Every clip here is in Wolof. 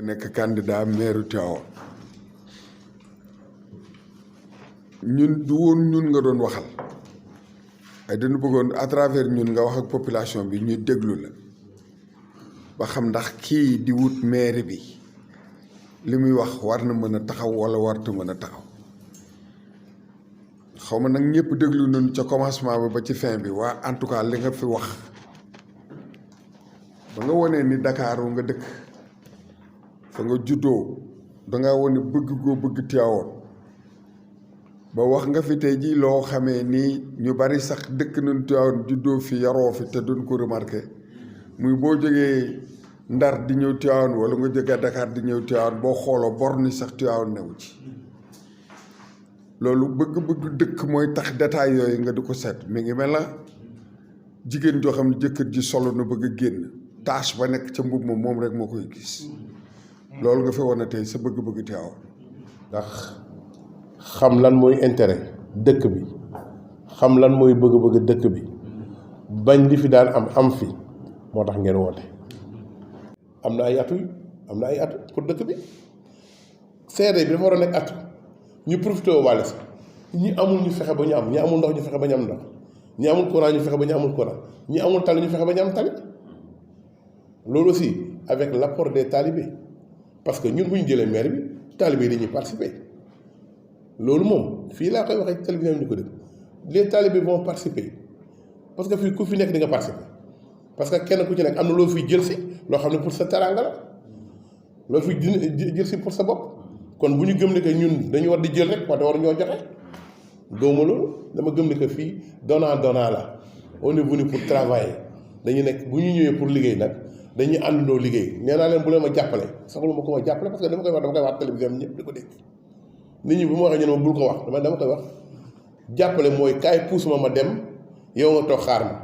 nekk candidat maire Tivaouane ñun du woon ñun nga doon waxal ay dañu bëggoon à travers ñun nga wax ak population bi ñu déglu la ba xam ndax kii di wut maire bi li muy wax war na mën a taxaw wala warta mën a taxaw xaw ma nag ñëpp déglu nañu ca commencement bi ba ci fin bi waa en tout cas li nga fi wax ba nga wonee ni Dakar nga dëkk fa nga juddoo danga wone bëgg goo bëgg Tivaouane ba wax nga fi tey jii loo xamee ni ñu bari sax dëkk nañu Tivaouane juddoo fi yaroo fi te duñ ko remarqué muy boo jógee Ndar di ñëw Tivaouane wala nga jógee Dakar di ñëw Tivaouane boo xooloo bor ni sax Tivaouane newu ci loolu bëgg-bëgg dëkk mooy tax détail yooyu nga di ko seet mi ngi mel na jigéen joo xam ne jëkkër ji solo na bëgg a génn tâche ba nekk ca mbub moom rek moo koy gis loolu nga fi wane tey sa bëgg-bëgg Tivaouane ndax xam lan mooy intérêt dëkk bi xam lan mooy bëgg-bëgg dëkk bi bañ li fi daan am fi moo tax ngeen woote. am na ay atu pour dëkk bi seede bi dafa war a nekk atu ñu profité wàll si ñi amul ñu fexe ba ñu am ñi amul ndox ñu fexe ba ñu am ndox ñi amul courant ñu fexe ba ñu amul courant ñi amul tali ñu fexe ba ñu am tali loolu aussi avec l'apport des talibés parce que ñun bu ñu jëlee maire bi talibés yi dañuy participer loolu moom fii laa koy waxee télévision bi ñu ko def les talibés vont participer parce que fii ku fi nekk di nga participer parce que kenn ku ci nekk am na loo fiy jël si loo xam ne pour sa teraanga la loo fiy jël si pour sa bopp kon bu ñu gëm ne que ñun dañu war di jël rek wante war ñoo joxe dooma loolu dama gëm ne que fii donnant la on est venu pour travailler dañu nekk bu ñu ñëwee pour liggéey nag dañuy àndandoo liggéey nee naa leen bu leen ma jàppale soxla ma ko ma jàppale parce que dama koy wax télévision bi ñëpp di ko dégg nit ñi bu ma waxee ñu ne ma bul ko wax dama koy wax jàppale mooy kaay puus ma dem yow nga toog xaar ma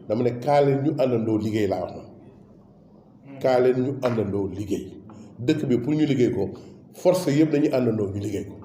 dama ne kaa leen ñu àndandoo liggéey laa wax na kaa leen ñu àndandoo liggéey dëkk bi pour ñu liggéey ko force yëpp dañuy àndandoo ñu liggéey ko